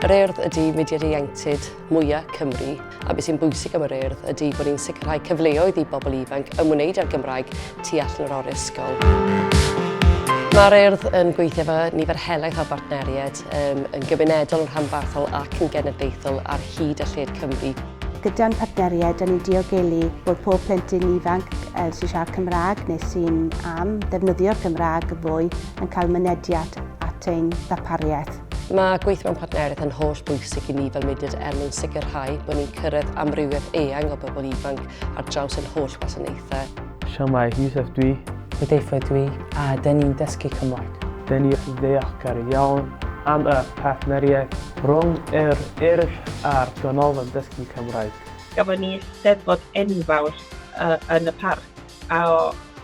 Yr Urdd ydy mudiad ieuenctid mwyaf Cymru a beth sy'n bwysig am yr Urdd ydy bod ni'n sicrhau cyfleoedd i bobl ifanc ymwneud â'r Gymraeg tu allan yr oriau ysgol. Mae'r Urdd yn gweithio efo nifer helaeth o bartneriaid, um, yn gymunedol, yn rhanbarthol ac yn genedlaethol ar hyd a lled Cymru. Gyda'n partneriaid, da ni'n diogelu bod pob plentyn ifanc sy'n siarad Cymraeg neu sy'n am ddefnyddio'r Gymraeg fwy yn cael mynediad at ein ddarpariaeth. Mae gweithio mewn partneriaeth yn holl bwysig i ni fel mudiad er mwyn sicrhau bod ni'n cyrraedd amrywiaeth eang o bobl ifanc ar draws ein holl wasanaethau. Shwmae, Yusuf dwi. Hudayfa dwi, a dyn ni'n dysgu Cymraeg. Dyn ni ddeallgar iawn am y partneriaeth rhwng yr Urdd a'r Ganolfan Dysgu Cymraeg. Gafon ni Eisteddfod enfawr uh, yn y parc a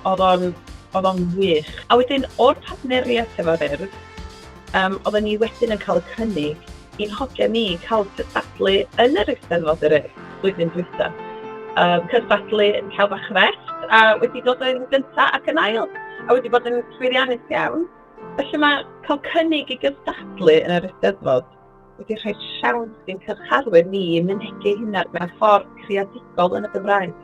oedd o'n oedd o'n wych. A wedyn o'r partneriaeth efo'r Urdd, um, oedden ni wedyn yn cael y cynnig i'n hogia ni cael cystadlu yn yr Eisteddfod yr Urdd blwyddyn dwytha. Um, cystadlu yn celf a chrefft a wedi dod yn gyntaf ac yn ail a wedi bod yn llwyddiannus iawn. Felly mae cael cynnig i gystadlu yn yr Eisteddfod wedi rhoi siawns i'n cyrcharwyr ni i mynegi hynna mewn ffordd creadigol yn y Gymraeg.